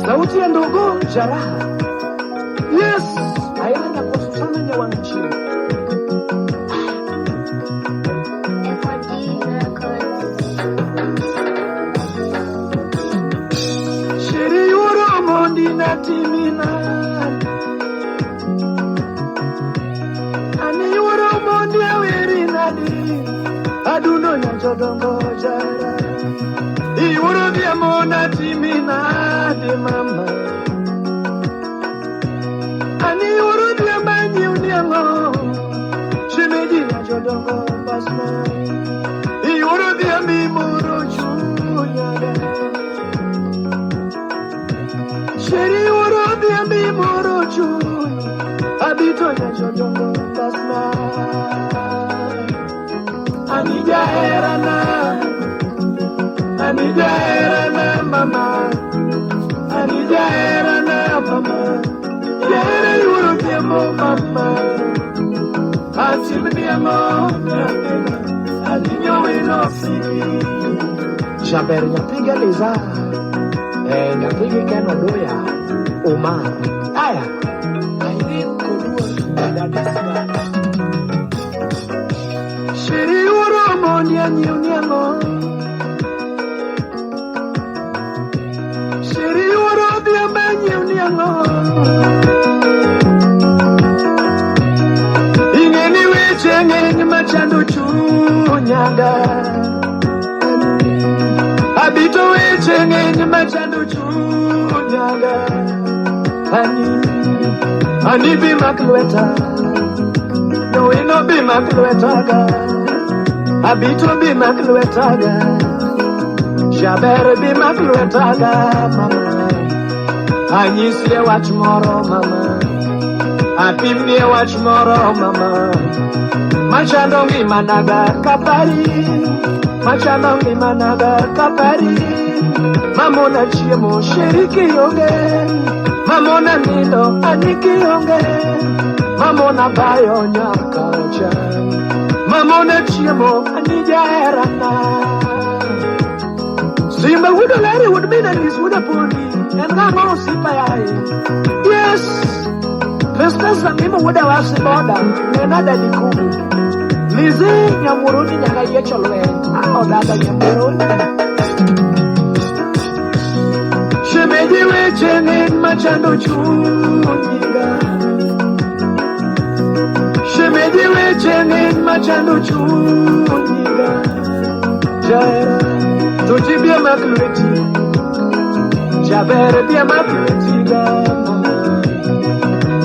Sauti ya ndogo jaraha. Yes, aina nyakuwa Susana Nyawanchi. FRD Records. Sheri yuro mondi na timina. Ani yuro mondi awiri nadi. Adundo nyanjodongo jara. Iwuro diamona timina di mama. Ani yuro diamanyi uniango. Shemeji nyanjodongo basma. Iwuro diami moro chunyada. Sheri yuro diami moro chuny. Abito nyanjodongo basma. Anija herana. Anija herana mama. Anija herana mama. Yere yuro diamo mama. Atimniamo nyathina. Aninyo wino siki. Jaber nyapiga Liza. Eh, nyathigi Ken Oduya. Umar. Aya. Irene Kodua. Dadisga. Sheri yuro mondi anyiew niang'o. Sheri yuro odhiambo anyiew niang'o. Ing'e ni weche ng'eny machando chunyaga. Abito weche ng'eny machando chunyaga. Ani, ani bi mak lweta. Nowino bi mak lwetaga. Abito bi mak lwetaga. Jaber bi mak lwetaga mama. Anyisie wach moro mama. Apimnie wach moro mama. Machando ngimanaga kapari. Machando ngimanaga kapari. Mamona chiemo sheri kionge. Mamona nindo ani kionge. Mamona bayo nyaka ocha. Mamona chiemo ani jaherana. Simba wuod Oleri wuod Minalis wuod Apondi. En ng'ama osipa yaye. Yes. Mr. Samimo wuod Awasi boda. Nena dadi kubu. Lizi Nyamuruni nyaka yiecho lweny. Ah, odada Nyamuruni. Shemeji weche ng'eny machando chunyiga. Shemeji weche ng'eny machando chunyiga. Jahera, to ji bia mak lweti. Jaber bia mak lwetiga mama.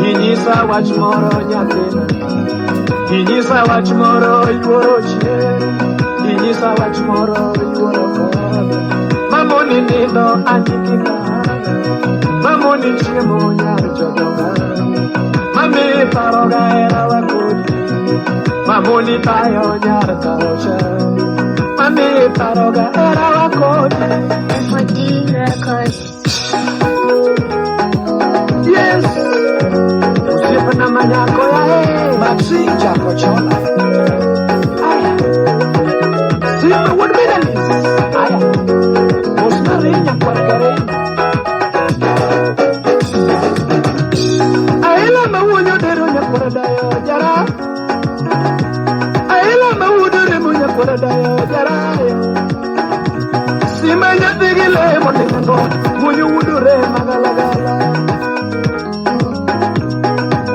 Inyisa wach moro nyathina. Inyisa wach moro yuoro chien. Inyisa wach moro yuoro kode. Mamoni nindo aniki kara. Mamoni chiemo nyar jodonga. Mami paroga herawa kodi. Mamoni bayo nyar kaocha. Mami paroga herawa kodi. FRD Records. Yes. Osiepna manyako yae. Maxi Jakochola. Aya. Simba wuod Minalis. Aya. Mosmari nyakwar Karen. Aila mawuonyo dero nyakwar dayo jara. Aila mawuodo remo nyakwar dayo jarayo. Simba nyathi gi lemo nengo. Wuonyo wuodore magalagala.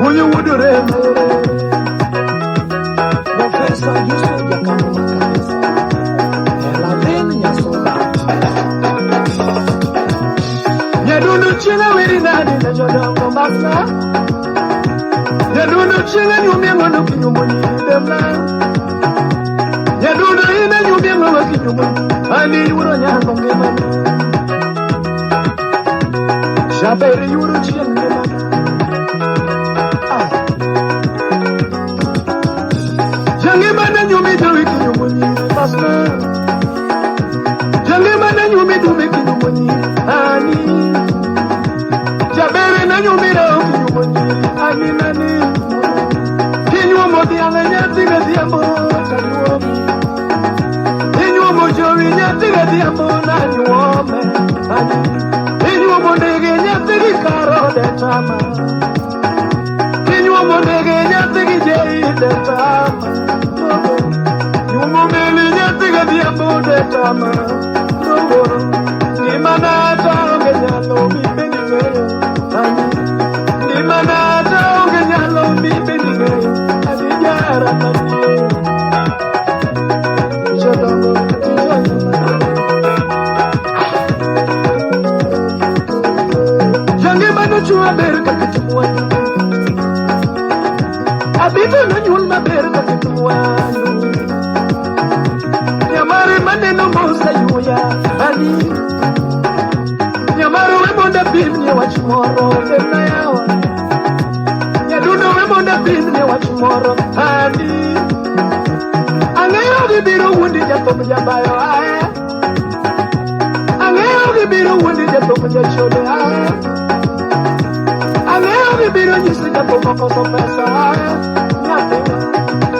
Wuonyo wuodore mayore. Profesa Yusuf Jakamo Makanisa. Elavin Nyasuba. Nyadundo chieng' aweri nadi ne jodongo mbasna. Nyadundo chieng' anyumie ng'ono kinyumo nyidemna. Nyadundo in anyumie ng'ono kinyumo. Ani yuoro nyango ngimana. Jaber yuoro chieng' ngimana. Ah. Jangimana nyumi jowi kinyumo nyiri mbasna. Jangimana nyumi dume kinyumo nyiri. Ani. Jabere na nyumi rao kinyumo nyiri. Ani nani. Kinyuomo dhiang' nyathi gadhiambo tanyuomi. Inyuomo jowi nyathi gadhiambo nanyuome. Ani inyuomo ndege nyathi gi karode tama. Inyuomo ndege nyathi gi jeide tama. Nyuomo meli nyathi gi adhiambo de tama. Ngimana to onge nyalo mibendi ng'eyo. Ani ngimana to onge nyalo mibendi ng'eyo. Adijara manie. Jodongo jonyuma. Jangima nochwe maber kaka mwandu. Abito nonyuol maber kaka mwandu. Nyamare maneno moseyuya ani. Nyamare we mondo apimnie wach moro tena yawa. Nyadundo we mondo apimnie wach moro ani. Ang'eyo gibiro wuondi jathum jabayo ae. Ang'eyo gibiro wuondi jathum jachode ae. Ang'eyo gibiro nyisi jathum okoso pesa ae. Nyathiwa.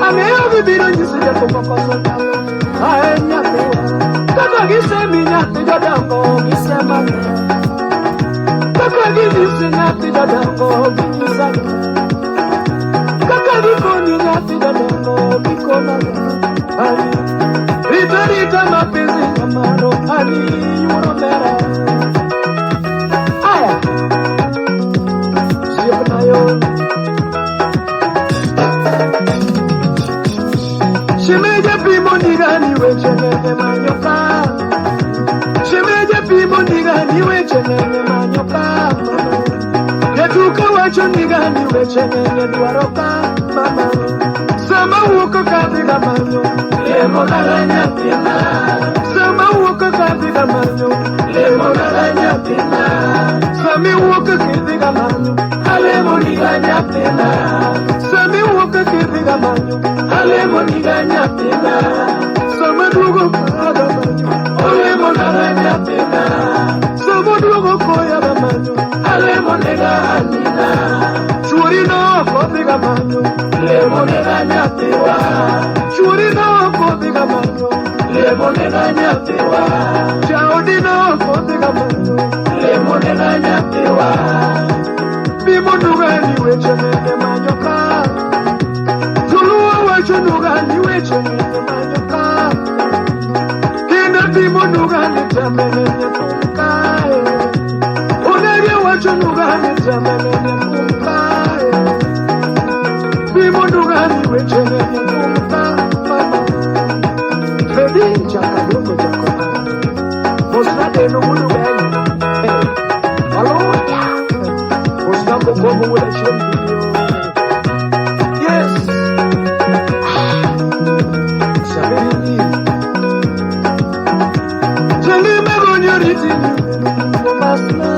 Ang'eyo gibiro nyisi jathum okoso nyalo ae nyathiwa. Kaka gisemi nyathi jodongo gisema Kaka ginyisi nyathi jodongo ginyisa Kaka gikoni nyathi jodongo gikona Ani rita rita mapenzi nyamaro ani yuoro mera Aya osiepnayo Shemeja pimo nigani weche ng'eny manyo ka Shemeja pimo nigani weche ng'eny manyo ka mama Jatuka wacho nigani weche ng'eny dwaro ka mama Sama wuok kadhi ga manyo lemo naga nyathina Sama wuok kadhi ga manyo lemo naga nyathina Sami wuok kidhi ga manyo alemo niga nyathina Sami wuok kidhi ga manyo alemo niga nyathina Sama duogo koya manyo olemo naga nyathina Sama duogo koya ga manyo alemo nega anina Chuori no ok odhi ga manyo lemo nega nyathiwa Chuori no ok odhi ga manyo lemo nega nyathiwa Jaodi no ok odhi ga manyo lemo nega nyathiwa Pimo nugani weche ng'eny manyo ka Joluo wacho nugani weche ng'eny manyo ka Kendo pimo nugani tembe ng'eny thum kae Onege wacho nugani tembe ng'eny thum kae Pimo nugani weche ng'eny thum ka mama Baby chakadongo jakoma Mosna deno wudu benyo Hallelujah Mosna kokomo wuda chien video Yes Sabini Jangima gonyo riti ni masna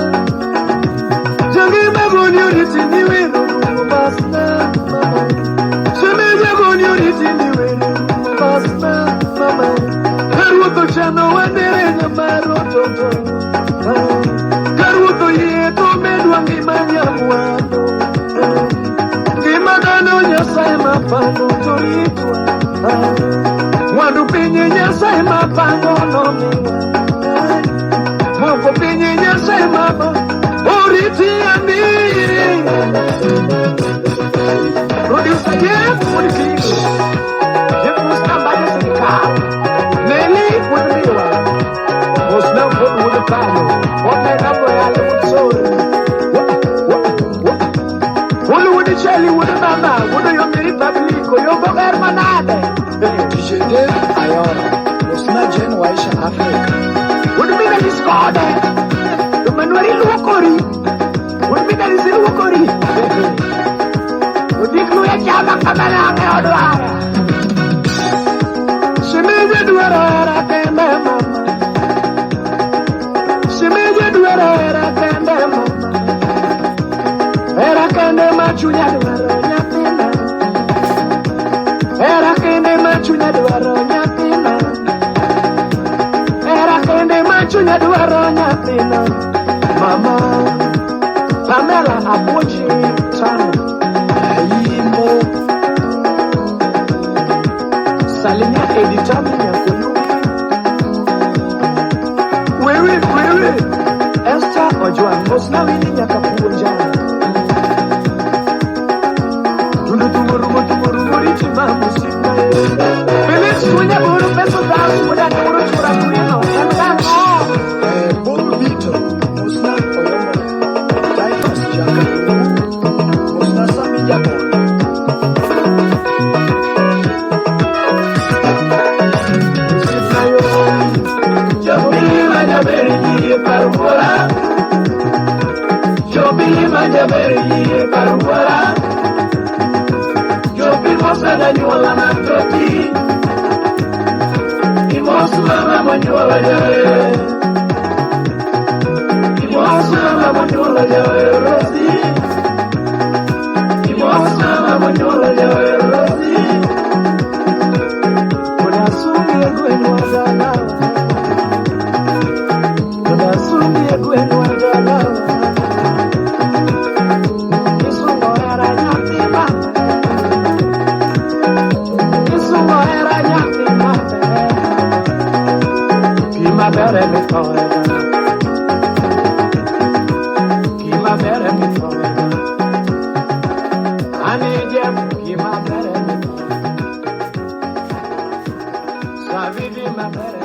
Jangima gonyo riti ni wero masna mama Shemeja gonyo riti ni wero masna mama Karuoth ochano wandere nyamaro toto Karuoth oyie to medwa ngima nyamwando Ngima dhano Nyasaye mapango to ritwa Mwandu piny Nyasaye mapango nomiwa Moko piny Nyasaye mama oriti ani Producer Jeff Wuod Jeff Mustamba sirikal Nelly Wuod Miwa Mosna Wuod Wuod Kanyo Omena Boyale Wuod Sori Wuod Wuod Cheli Wuod Mama Wuod Yombi Republic Yombo ber manade DJ Dave Ayora, Mosna Jen Waisha Africa. Wuod Mina Diskode Manuel Luokori Wuod Mina Luokori Odik luya chama kamala e odwara Shemeje dwaro hera kende mama Shemeje dwaro hera kende mama Hera kende ma chunya dwaro nyathina Hera kende ma chunya dwaro nyathina Hera kende ma chunya dwaro nyathina Mama Pamela Apuochi Tano Ayimbo, Salimia Editami Nyakoyumi Wewe wewe Imos mama monyuolo jawer. Imos mama monyuolo jawer Rosi. Imos mama monyuolo jawer Rosi. Odasungi e gweng'wa dalawa. Odasungi e gweng'wa dalawa. Isungo hera nyathi maber. Isungo hera nyathi maber. Gima ber emithoe dala. Gima ber emithoe dala. Ani jem gima ber emithoe. Savi gima ber.